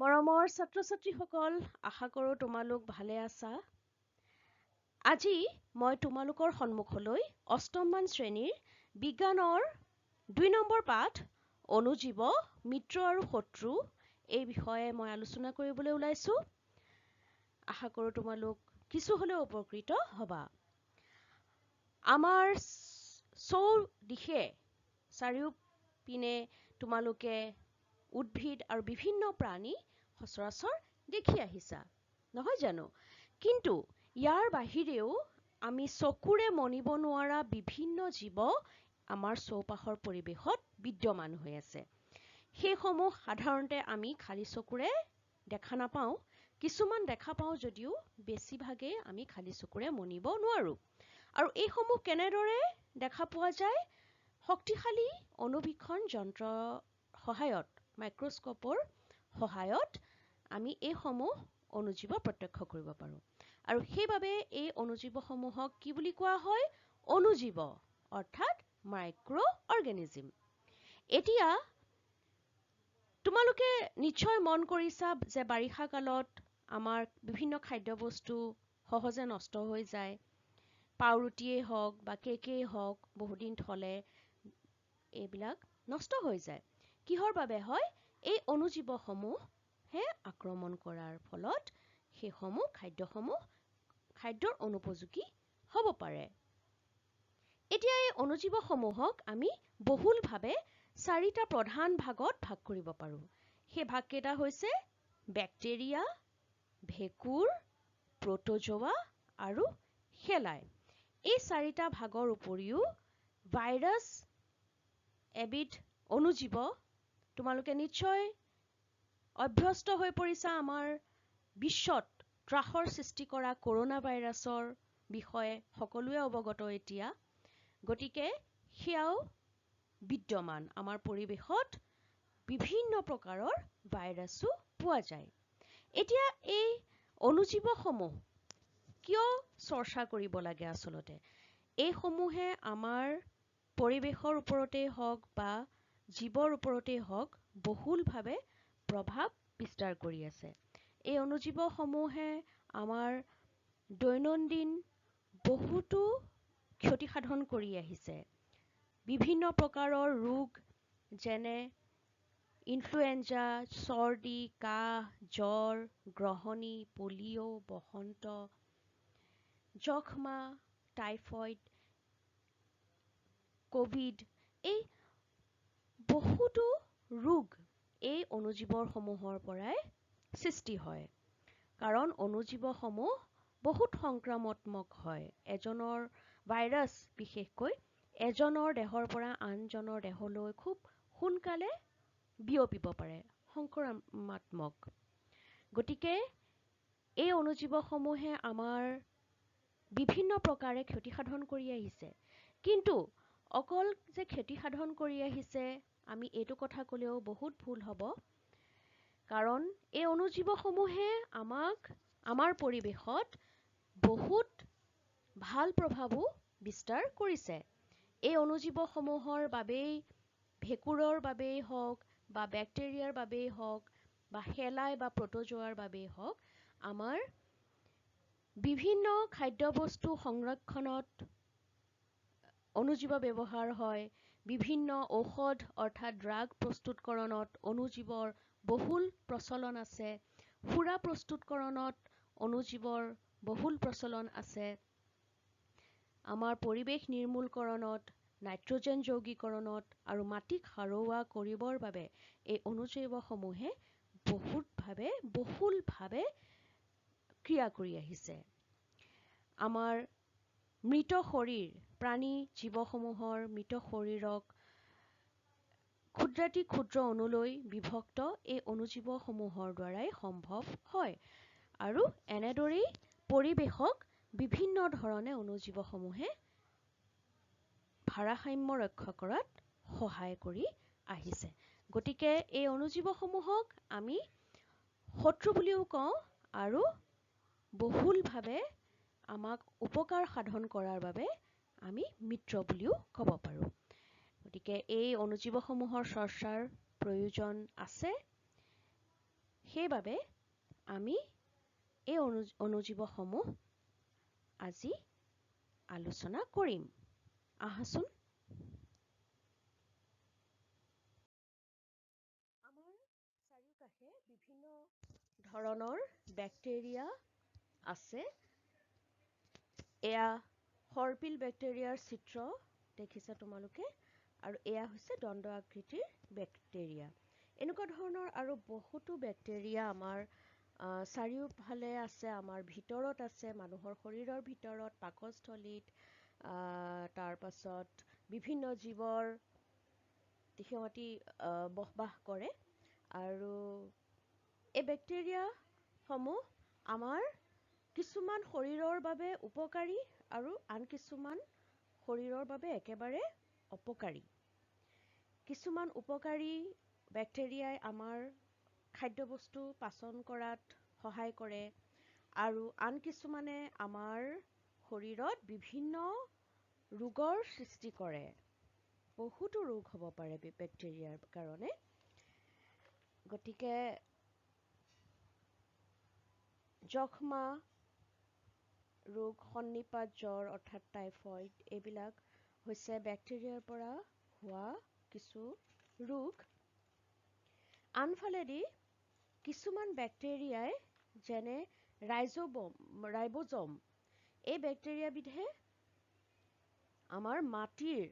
মৰমৰ ছাত্ৰ-ছাত্ৰীসকল, আশা কৰোঁ তোমালোক ভালে আছা। আজি মই তোমালোকৰ সন্মুখলৈ অষ্টমমান শ্ৰেণীৰ বিজ্ঞানৰ 2 নম্বৰ পাঠ অণুজীৱ, মিত্ৰ আৰু শত্ৰু এই বিষয়ে মই আলোচনা কৰিবলৈ ওলাইছো। আশা কৰোঁ তোমালোক কিছু হ'লেও উপকৃত হ'বা। আমাৰ চৌদিশে চাৰিওপিনে তোমালোকে উদ্ভিদ আৰু বিভিন্ন প্ৰাণী সচৰাচৰ দেখি আহিছা, নহয় জানো? কিন্তু ইয়াৰ বাহিৰেও আমি চকুৰে মনিব নোৱাৰা বিভিন্ন জীৱ আমাৰ চৌপাশৰ পৰিৱেশত বিদ্যমান হৈ আছে। সেইসমূহ সাধাৰণতে আমি খালী চকুৰে দেখা নাপাওঁ, কিছুমান দেখা পাওঁ যদিও বেছিভাগেই আমি খালী চকুৰে মনিব নোৱাৰো। আৰু এইসমূহ কেনেদৰে দেখা পোৱা যায়? শক্তিশালী অণুবীক্ষণ যন্ত্ৰৰ সহায়ত, মাইক্ৰস্কোপৰ সহায়ত আমি এইসমূহ অণুজীৱ প্ৰত্যক্ষ কৰিব পাৰোঁ। আৰু সেইবাবে এই অণুজীৱসমূহক কি বুলি কোৱা হয়? অণুজীৱ অৰ্থাৎ মাইক্ৰ' অৰ্গেনিজিম। এতিয়া তোমালোকে নিশ্চয় মন কৰিছা যে বাৰিষা কালত আমাৰ বিভিন্ন খাদ্যবস্তু সহজে নষ্ট হৈ যায়। পাউৰুটিয়েই হওক বা কেকেই হওক, বহুদিন থলে এইবিলাক নষ্ট হৈ যায়। কিহৰ বাবে হয়? এই অণুজীৱসমূহে আক্ৰমণ কৰাৰ ফলত সেইসমূহ খাদ্যসমূহ খাদ্যৰ অনুপযোগী হ'ব পাৰে। এতিয়া এই অণুজীৱসমূহক আমি বহুলভাৱে চাৰিটা প্ৰধান ভাগত ভাগ কৰিব পাৰোঁ। সেই ভাগকেইটা হৈছে বেক্টেৰিয়া, ভেঁকুৰ, প্ৰ'ট'জোৱা আৰু শেলাই। এই চাৰিটা ভাগৰ উপৰিও ভাইৰাছ এবিধ অণুজীৱ, তোমালোকে নিশ্চয় অভ্যস্ত হৈ পৰিছা আমাৰ বিশ্বত ত্ৰাসৰ সৃষ্টি কৰা কৰোণা ভাইৰাছৰ বিষয়ে সকলোৱে অৱগত এতিয়া। গতিকে সেয়াও বিদ্যমান আমাৰ পৰিৱেশত বিভিন্ন প্ৰকাৰৰ ভাইৰাছো পোৱা যায়। এতিয়া এই অণুজীৱসমূহ কিয় চৰ্চা কৰিব লাগে? আচলতে এইসমূহে আমাৰ পৰিৱেশৰ ওপৰতেই হওক বা জীৱৰ ওপৰতেই হওক বহুলভাৱে প্ৰভাৱ বিস্তাৰ কৰি আছে। এই অণুজীৱসমূহে আমাৰ দৈনন্দিন বহুতো ক্ষতিসাধন কৰি আহিছে। বিভিন্ন প্ৰকাৰৰ ৰোগ যেনে ইনফ্লুৱেঞ্জা, চৰ্দি, কাহ, জ্বৰ, গ্ৰহণী, পলিঅ', বসন্ত, যক্ষ্মা, টাইফইড, কোভিড, এই বহুতো ৰোগ এই অণুজীৱসমূহৰ পৰাই সৃষ্টি হয়। কাৰণ অণুজীৱসমূহ বহুত সংক্ৰামত্মক হয়। এজনৰ ভাইৰাছ বিশেষকৈ এজনৰ দেহৰ পৰা আনজনৰ দেহলৈ খুব সোনকালে বিয়পিব পাৰে, সংক্ৰমাত্মক। গতিকে এই অণুজীৱসমূহে আমাৰ বিভিন্ন প্ৰকাৰে ক্ষতিসাধন কৰি আহিছে। কিন্তু অকল যে ক্ষতিসাধন কৰি আহিছে আমি এইটো কথা ক'লেও বহুত ভুল হ'ব। কাৰণ এই অণুজীৱসমূহে আমাক আমাৰ পৰিৱেশত বহুত ভাল প্ৰভাৱো বিস্তাৰ কৰিছে। এই অণুজীৱসমূহৰ বাবেই, ভেঁকুৰৰ বাবেই হওক বা বেক্টেৰিয়াৰ বাবেই হওক বা শেলাই বা প্ৰ'ট'জোৱাৰ বাবেই হওক, আমাৰ বিভিন্ন খাদ্যবস্তু সংৰক্ষণত অণুজীৱ ব্যৱহাৰ হয়। বিভিন্ন ঔষধ অৰ্থাৎ ড্ৰাগ প্ৰস্তুতকৰণত অণুজীৱৰ বহুল প্ৰচলন আছে। সুৰা প্ৰস্তুতকৰণত অণুজীৱৰ বহুল প্ৰচলন আছে। আমাৰ পৰিৱেশ নিৰ্মূলকৰণত, নাইট্ৰজেন যৌগীকৰণত আৰু মাটিক সাৰুৱা কৰিবৰ বাবে এই অণুজীৱসমূহে বহুলভাৱে ক্ৰিয়া কৰি আহিছে। আমাৰ মৃত শৰীৰ, প্ৰাণী জীৱসমূহৰ মৃত শৰীৰক ক্ষুদ্ৰাতি ক্ষুদ্ৰ অণুলৈ বিভক্ত এই অণুজীৱসমূহৰ দ্বাৰাই সম্ভৱ হয়। আৰু এনেদৰেই পৰিৱেশক বিভিন্ন ধৰণে অণুজীৱসমূহে ভাৰসাম্য ৰক্ষা কৰাত সহায় কৰি আহিছে। গতিকে এই অণুজীৱসমূহক আমি শত্ৰু বুলিও কওঁ আৰু বহুলভাৱে আমাক উপকাৰ সাধন কৰাৰ বাবে আমি মিত্ৰ বুলিও ক'ব পাৰোঁ। গতিকে এই অণুজীৱসমূহৰ চৰ্চাৰ প্ৰয়োজন আছে। সেইবাবে আমি এই অণুজীৱসমূহ আজি আলোচনা কৰিম। আহাচোন, আমাৰ চাৰিওকাষে বিভিন্ন ধৰণৰ বেক্টেৰিয়া আছে। এয়া সৰ্পিল বেক্টেৰিয়াৰ চিত্ৰ দেখিছা তোমালোকে, আৰু এয়া হৈছে দণ্ড আকৃতিৰ বেক্টেৰিয়া। এনেকুৱা ধৰণৰ আৰু বহুতো বেক্টেৰিয়া আমাৰ চাৰিওফালে আছে, আমাৰ ভিতৰত আছে, মানুহৰ শৰীৰৰ ভিতৰত, পাকস্থলীত, তাৰ পাছত বিভিন্ন জীৱৰ সিহঁতি বসবাস কৰে। আৰু এই বেক্টেৰিয়াসমূহ আমাৰ কিছুমান শৰীৰৰ বাবে উপকাৰী আৰু আন কিছুমান শৰীৰৰ বাবে একেবাৰে অপকাৰী। কিছুমান উপকাৰী বেক্টেৰিয়াই আমাৰ খাদ্যবস্তু পাচন কৰাত সহায় কৰে, আৰু আন কিছুমানে আমাৰ শৰীৰত বিভিন্ন ৰোগৰ সৃষ্টি কৰে। বহুতো ৰোগ হ'ব পাৰে বেক্টেৰিয়াৰ কাৰণে। গতিকে যক্ষ্মা ৰোগ, সন্নিপাত জ্বৰ অৰ্থাৎ টাইফইড, এইবিলাক হৈছে বেক্টেৰিয়াৰ পৰা হোৱা কিছু ৰোগ। আনফালেদি কিছুমান বেক্টেৰিয়াই, যেনে ৰাইবজম, এই বেক্টেৰিয়াবিধে আমাৰ মাটিৰ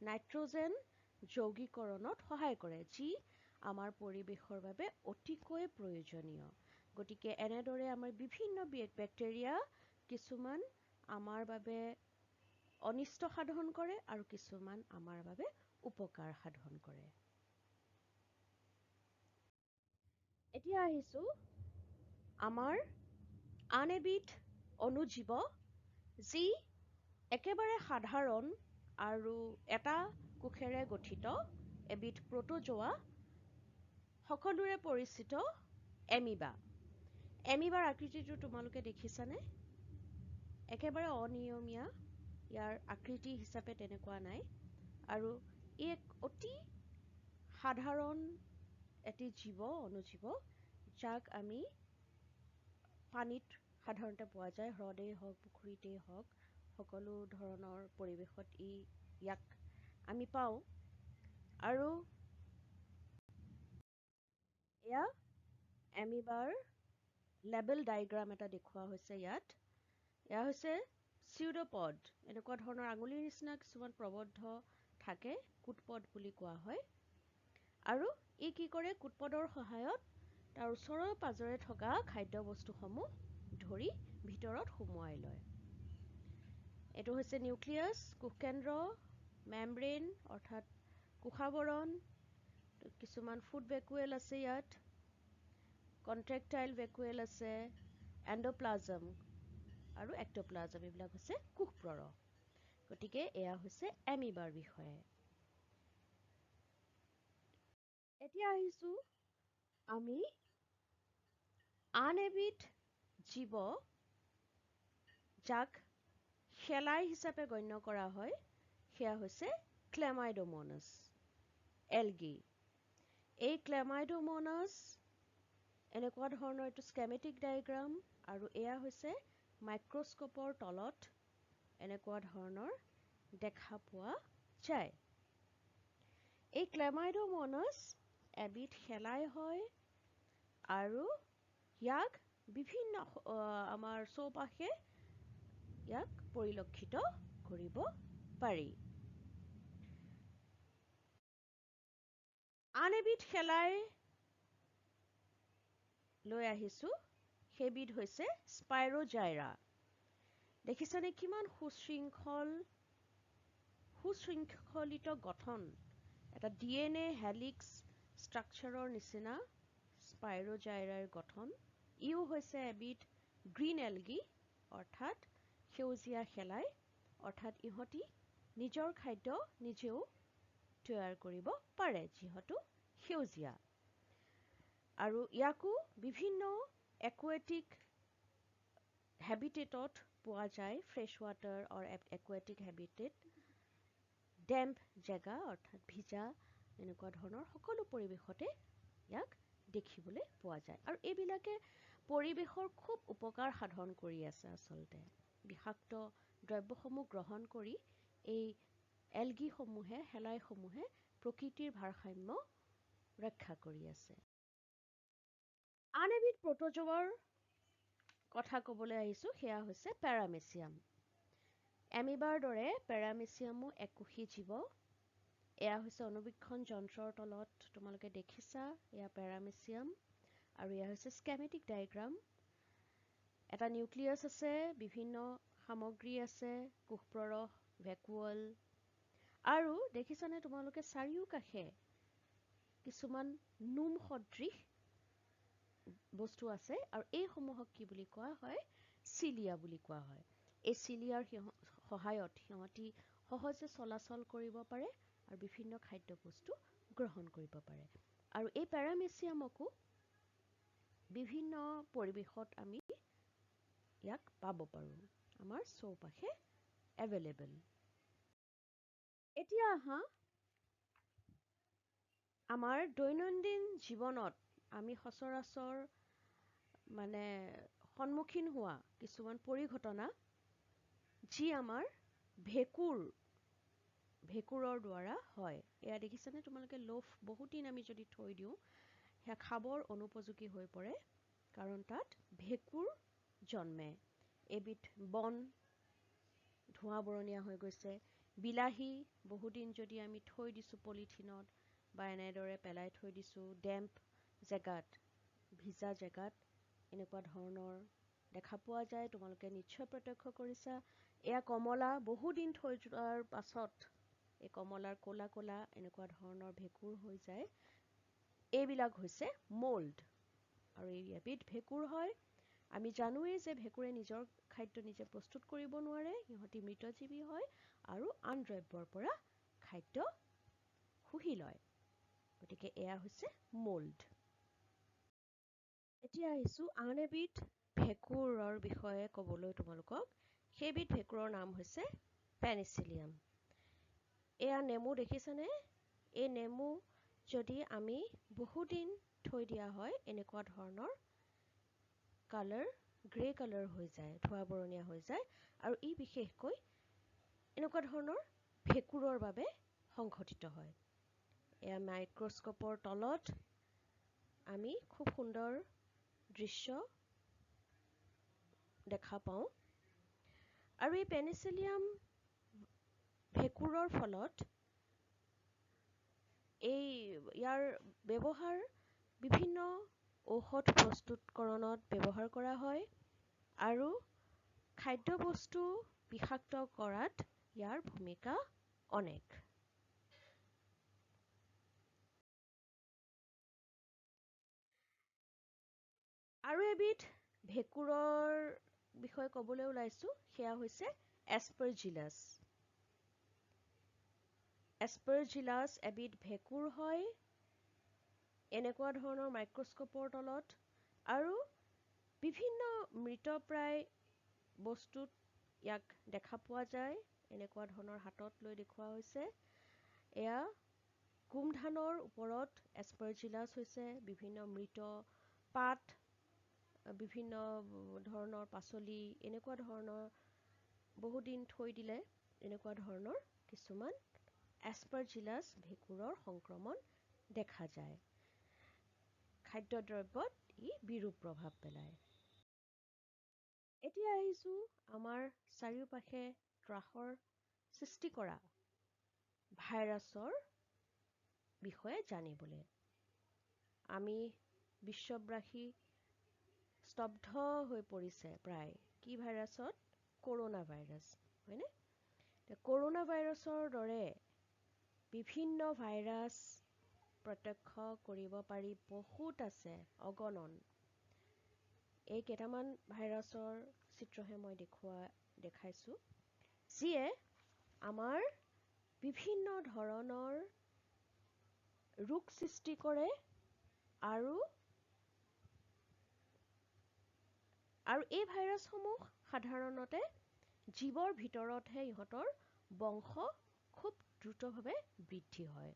নাইট্ৰজেন যৌগীকৰণত সহায় কৰে, যি আমাৰ পৰিৱেশৰ বাবে অতিকৈ প্ৰয়োজনীয়। গতিকে এনেদৰে আমাৰ বিভিন্ন বেক্টেৰিয়া কিছুমান আমাৰ বাবে অনিষ্ট সাধন কৰে আৰু কিছুমান আমাৰ বাবে উপকাৰ সাধন কৰে। এতিয়া আহিছো আমাৰ আন এবিধ অণুজীৱ, যি একেবাৰে সাধাৰণ আৰু এটা কোষেৰে গঠিত এবিধ প্ৰ'ট'জোৱা, সকলোৰে পৰিচিত এমিবা। এমিবাৰ আকৃতিটো তোমালোকে দেখিছানে? একেবাৰে অনিয়মীয়া, ইয়াৰ আকৃতি হিচাপে তেনেকুৱা নাই, আৰু ই এক অতি সাধাৰণ এটি জীৱ, অণুজীৱ, যাক আমি পানীত সাধাৰণতে পোৱা যায়, হ্ৰদেই হওক, পুখুৰীতেই হওক, সকলো ধৰণৰ পৰিৱেশত ইয়াক আমি পাওঁ। আৰু এয়া এমিবাৰ লেবেল ডায়েগ্ৰাম এটা দেখুওৱা হৈছে ইয়াত। এয়া হৈছে চিউডোপড, এনেকুৱা ধৰণৰ আঙুলিৰ নিচিনা কিছুমান প্ৰবদ্ধ থাকে, কুটপদ বুলি কোৱা হয়। আৰু ই কি কৰে, কুটপদৰ সহায়ত তাৰ ওচৰৰ পাজৰে থকা খাদ্যবস্তুসমূহ ধৰি ভিতৰত সুমুৱাই লয়। এইটো হৈছে নিউক্লিয়াছ, কোষকেন্দ্ৰ, মেমব্ৰেইন অৰ্থাৎ কোষাৱৰণ, কিছুমান ফুড ভেকুৱেল আছে ইয়াত, কণ্ট্ৰেক্টাইল ভেকুৱেল আছে, এণ্ডোপ্লাজম আৰু এক্টোপ্লাজম, এইবিলাক হৈছে কোষপ্ৰৰস। গতিকে এয়া হৈছে এমিবাৰ বিষয়ে। এতিয়া আহিছো আমি আন এবিধ জীৱ, যাক শেলাই হিচাপে গণ্য কৰা হয়, সেয়া হৈছে ক্লেমাইডোমোনাছ এলগি। এই ক্লেমাইডোমোনাছ এনেকুৱা ধৰণৰ এইটো স্কেমেটিক ডায়েগ্ৰাম, আৰু এয়া হৈছে মাইক্ৰস্কোপৰ তলত এনেকুৱা ধৰণৰ দেখা পোৱা যায়। এই ক্লেমাইডোমোনাছ এবিধ শেলাই হয়, আৰু ইয়াক বিভিন্ন আমাৰ চৌপাশে ইয়াক পৰিলক্ষিত কৰিব পাৰি। আন এবিধ শেলাই লৈ আহিছো, সেইবিধ হৈছে স্পাইৰোজাইৰা। দেখিছানে কিমান সুশৃংখলিত গঠন, এটা ডিএনএ হেলিক্স ষ্ট্ৰাকচাৰৰ নিচিনা স্পাইৰোজাইৰাৰ গঠন। ইও হৈছে এবিধ গ্ৰীণ এলগি অৰ্থাৎ সেউজীয়া শেলাই, অৰ্থাৎ ইহঁতি নিজৰ খাদ্য নিজেও তৈয়াৰ কৰিব পাৰে যিহেতু সেউজীয়া। আৰু ইয়াকো বিভিন্ন একুৱেটিক হেবিটেটত পোৱা যায়, fresh water or aquatic habitat, damp জেগা অৰ্থাৎ ভিজা এনেকুৱা ধৰণৰ সকলো পৰিৱেশতে ইয়াক দেখিবলৈ পোৱা যায়। আৰু এইবিলাকে পৰিৱেশৰ খুব উপকাৰ সাধন কৰি আছে। আচলতে বিষাক্ত দ্ৰব্যসমূহ গ্ৰহণ কৰি এই এলগিসমূহে, শেলাইসমূহে প্ৰকৃতিৰ ভাৰসাম্য ৰক্ষা কৰি আছে। আন এবিধ প্ৰট'জোৱাৰ কথা ক'বলৈ আহিছোঁ, সেয়া হৈছে পেৰামেচিয়াম। এমিবাৰ দৰে পেৰামেচিয়ামো এককোষী জীৱ। এয়া হৈছে অনুবীক্ষণ যন্ত্ৰৰ তলত তোমালোকে দেখিছা, এয়া পেৰামেচিয়াম আৰু এয়া হৈছে স্কেমেটিক ডায়েগ্ৰাম। এটা নিউক্লিয়াছ আছে, বিভিন্ন সামগ্ৰী আছে, কোষপ্ৰৰস, ভেকুৱেল, আৰু দেখিছানে তোমালোকে চাৰিওকাষে কিছুমান নোম সদৃশ বস্তু আছে আৰু এইসমূহক কি বুলি কোৱা হয়? চিলিয়া বুলি কোৱা হয়। এই চিলিয়াৰ সহায়ত সিহঁতি সহজে চলাচল কৰিব পাৰে আৰু বিভিন্ন খাদ্যবস্তু গ্ৰহণ কৰিব পাৰে। আৰু এই পেৰামেচিয়ামকো বিভিন্ন পৰিৱেশত আমি ইয়াক পাব পাৰোঁ, আমাৰ চৌপাশে এভেইলেবল। এতিয়া আহা আমাৰ দৈনন্দিন জীৱনত আমি সচৰাচৰ মানে সন্মুখীন হোৱা কিছুমান পৰিঘটনা যি আমাৰ ভেঁকুৰৰ দ্বাৰা হয়। এয়া দেখিছানে তোমালোকে? লোফ বহুদিন আমি যদি থৈ দিওঁ সেয়া খাবৰ অনুপযোগী হৈ পৰে, কাৰণ তাত ভেঁকুৰ জন্মে। এবিধ বন ধোঁৱা বৰণীয়া হৈ গৈছে। বিলাহী বহুদিন যদি আমি থৈ দিছোঁ পলিথিনত বা এনেদৰে পেলাই থৈ দিছোঁ ডেম্প জেগাত, ভিজা জেগাত, এনেকুৱা ধৰণৰ দেখা পোৱা যায়। তোমালোকে নিশ্চয় প্ৰত্যক্ষ কৰিছা। এয়া কমলা বহুদিন থৈ যোৱাৰ পাছত এই কমলাৰ ক'লা ক'লা এনেকুৱা ধৰণৰ ভেঁকুৰ হৈ যায়। এইবিলাক হৈছে মল্ড আৰু এই এবিধ ভেঁকুৰ হয়। আমি জানোৱেই যে ভেঁকুৰে নিজৰ খাদ্য নিজে প্ৰস্তুত কৰিব নোৱাৰে, সিহঁতি মৃতজীৱী হয় আৰু আন দ্ৰব্যৰ পৰা খাদ্য শুহি লয়। গতিকে এয়া হৈছে মল্ড। এতিয়া আহিছোঁ আন এবিধ ভেঁকুৰৰ বিষয়ে ক'বলৈ তোমালোকক। সেইবিধ ভেঁকুৰৰ নাম হৈছে পেনিচিলিয়াম। এয়া নেমু দেখিছানে? এই নেমু যদি আমি বহুদিন থৈ দিয়া হয় এনেকুৱা ধৰণৰ কালাৰ, গ্ৰে কালাৰ হৈ যায়, ধোঁৱা বৰণীয়া হৈ যায় আৰু ই বিশেষকৈ এনেকুৱা ধৰণৰ ভেঁকুৰৰ বাবে সংঘটিত হয়। এয়া মাইক্ৰস্কোপৰ তলত আমি খুব সুন্দৰ দৃশ্য দেখা পাওঁ। আৰু এই পেনিচিলিয়াম ভেঁকুৰৰ ফলত এই ইয়াৰ ব্যৱহাৰ বিভিন্ন ঔষধ প্ৰস্তুতকৰণত ব্যৱহাৰ কৰা হয় আৰু খাদ্যবস্তু বিষাক্ত কৰাত ইয়াৰ ভূমিকা অনেক। আৰু এবিধ ভেঁকুৰৰ বিষয়ে ক'বলৈ ওলাইছোঁ, সেয়া হৈছে এছপাৰজিলাছ। এছপাৰজিলাছ এবিধ ভেঁকুৰ হয়, এনেকুৱা ধৰণৰ মাইক্ৰস্কোপৰ তলত আৰু বিভিন্ন মৃতপ্ৰায় বস্তুত ইয়াক দেখা পোৱা যায়। এনেকুৱা ধৰণৰ হাতত লৈ দেখুওৱা হৈছে। এয়া গোমধানৰ ওপৰত এছপাৰজিলাছ হৈছে, বিভিন্ন মৃত পাত, বিভিন্ন ধৰণৰ পাচলি, এনেকুৱা ধৰণৰ বহুদিন থৈ দিলে এনেকুৱা ধৰণৰ কিছুমান এছপাৰজিলাছ ভেঁকুৰৰ সংক্ৰমণ দেখা যায়। খাদ্যদ্ৰব্যত ই বিৰূপ প্ৰভাৱ পেলায়। এতিয়া আহিছোঁ আমাৰ চাৰিওপাশে ত্ৰাসৰ সৃষ্টি কৰা ভাইৰাছৰ বিষয়ে জানিবলৈ। আমি বিশ্ববাসী স্তব্ধ হৈ পৰিছে প্ৰায়। কি ভাইৰাছত? কৰোণা ভাইৰাছ, হয়নে? কৰোণা ভাইৰাছৰ দৰে বিভিন্ন ভাইৰাছ প্ৰত্যক্ষ কৰিব পাৰি, বহুত আছে, অগণন। এই কেইটামান ভাইৰাছৰ চিত্ৰহে মই দেখাইছোঁ, যিয়ে আমাৰ বিভিন্ন ধৰণৰ ৰোগ সৃষ্টি কৰে আৰু এই ভাইৰাছসমূহ সাধাৰণতে জীৱৰ ভিতৰতহে ইহঁতৰ বংশ খুব দ্ৰুতভাৱে বৃদ্ধি হয়।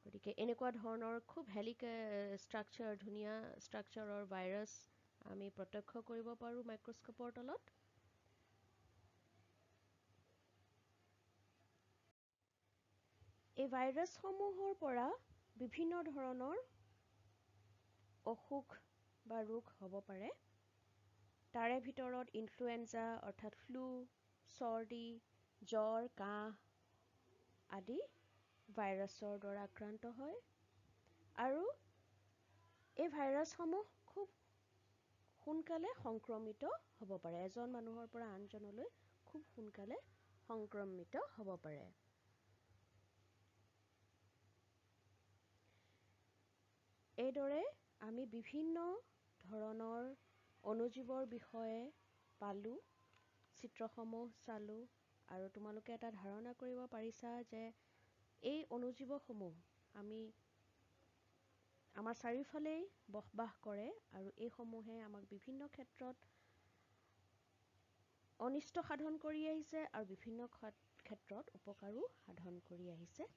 গতিকে এনেকুৱা ধৰণৰ খুব হেলিকে ষ্ট্ৰাকচাৰ, ধুনীয়া ষ্ট্ৰাকচাৰৰ ভাইৰাছ আমি প্ৰত্যক্ষ কৰিব পাৰোঁ মাইক্ৰস্কোপৰ তলত। এই ভাইৰাছসমূহৰ পৰা বিভিন্ন ধৰণৰ অসুখ বা ৰোগ হ'ব পাৰে। তাৰে ভিতৰত ইনফ্লুৱেঞ্জা অৰ্থাৎ ফ্লু, চৰ্দি, জ্বৰ, কাহ আদি ভাইৰাছৰ দ্বাৰা আক্ৰান্ত হয়। আৰু এই ভাইৰাছসমূহ খুব সোনকালে সংক্ৰমিত হ'ব পাৰে, এজন মানুহৰ পৰা আনজনলৈ খুব সোনকালে সংক্ৰমিত হ'ব পাৰে। এইদৰে আমি বিভিন্ন ধৰণৰ অণুজীৱৰ বিষয়ে পালোঁ, চিত্ৰসমূহ চালোঁ আৰু তোমালোকে এটা ধাৰণা কৰিব পাৰিছা যে এই অণুজীৱসমূহ আমি আমাৰ চাৰিওফালেই বসবাস কৰে আৰু এইসমূহে আমাক বিভিন্ন ক্ষেত্ৰত অনিষ্ট সাধন কৰি আহিছে আৰু বিভিন্ন ক্ষেত্ৰত উপকাৰো সাধন কৰি আহিছে।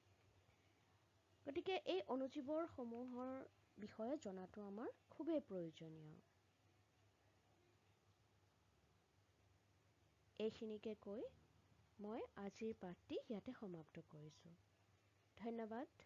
গতিকে এই অণুজীৱৰ সমূহৰ বিষয়ে জনাটো আমাৰ খুবেই প্ৰয়োজনীয়। এইখিনিকে কৈ মই আজিৰ পাঠটি ইয়াতে সমাপ্ত কৰিছোঁ। ধন্যবাদ।